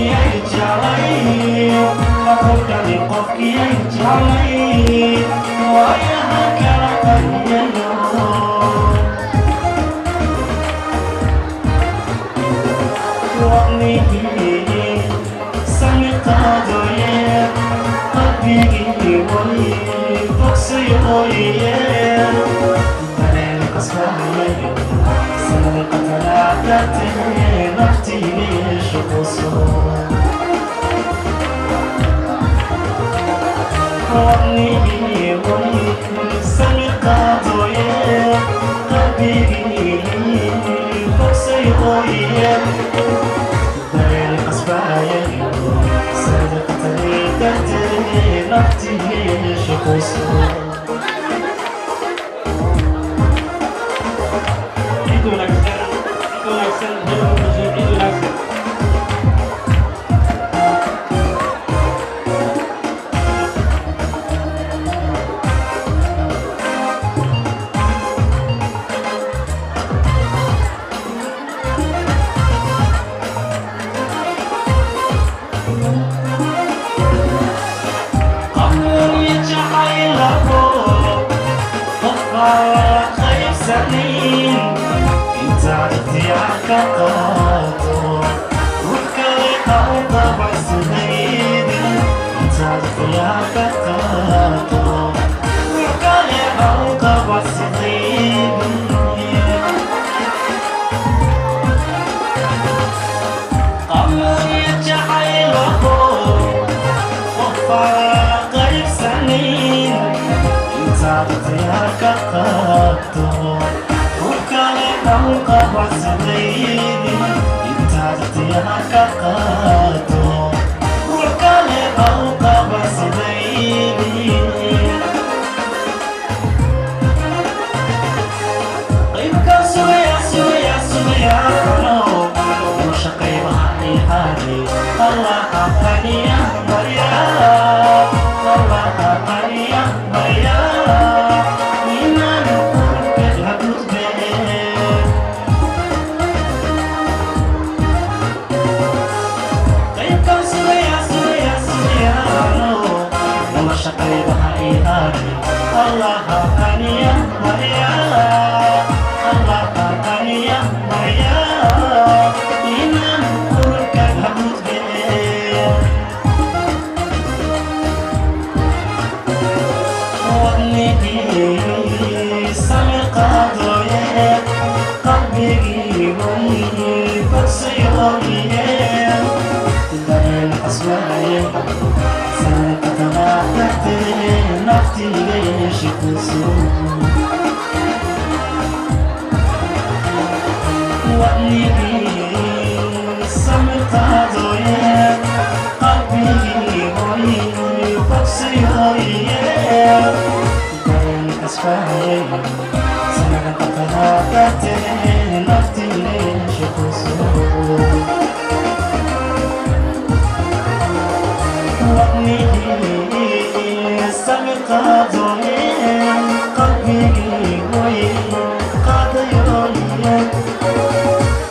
Qofkii ay jeclay, qofkani qofkii ay jeclay, waayaha kala qariyayo. Wadnihii sami qaadaye, qalbigii way bogsayoye, dareen qasbahayayo sanad qatalaadate naftiga yeesho quso. Wadnihii way sami qaadaye, qalbigii bogsayoye, dareen qasbahayayo sanad qatalaadate naftiga yeesho quso. Ciid wanaagsan, ciid wanaagsan, reer Muqdisho, ciid wanaagsan. Qamuun jacaylaho qofbaa qaybsanayn, intaad ikhtiyaar ka qaado ruux kale ha u qabacsanaynin. Intaad ikhtiyaar ka qaado ruux kale ha u qabacsanaynin. Qamuun jacaylaho qofbaa qaybsanayn, intaad ikhtiyaar ka qaado ruux kale ha u qabacsanaynin. Intaad ikhtiyaar ka qaado ruux kale ha u qabacsanaynin. Qaybka sugaya, sugaya, sugaya ano nolosha qaybaha ihaaday. Allaha qaniya barya, Allaha qaniya barya, inaan qurka hagudbeen. Qaybka sugaya, sugaya, sugaya ano nolosha qaybaha ihaaday. Allaha qaniya barya, Allaha qaniya barya, inaan qurka hagudbeen. Wadnihii sami qaadooye, qalbigii way bogsayoye, dareen qasbaye sanadka tanaadate naftiga yeeshe quso.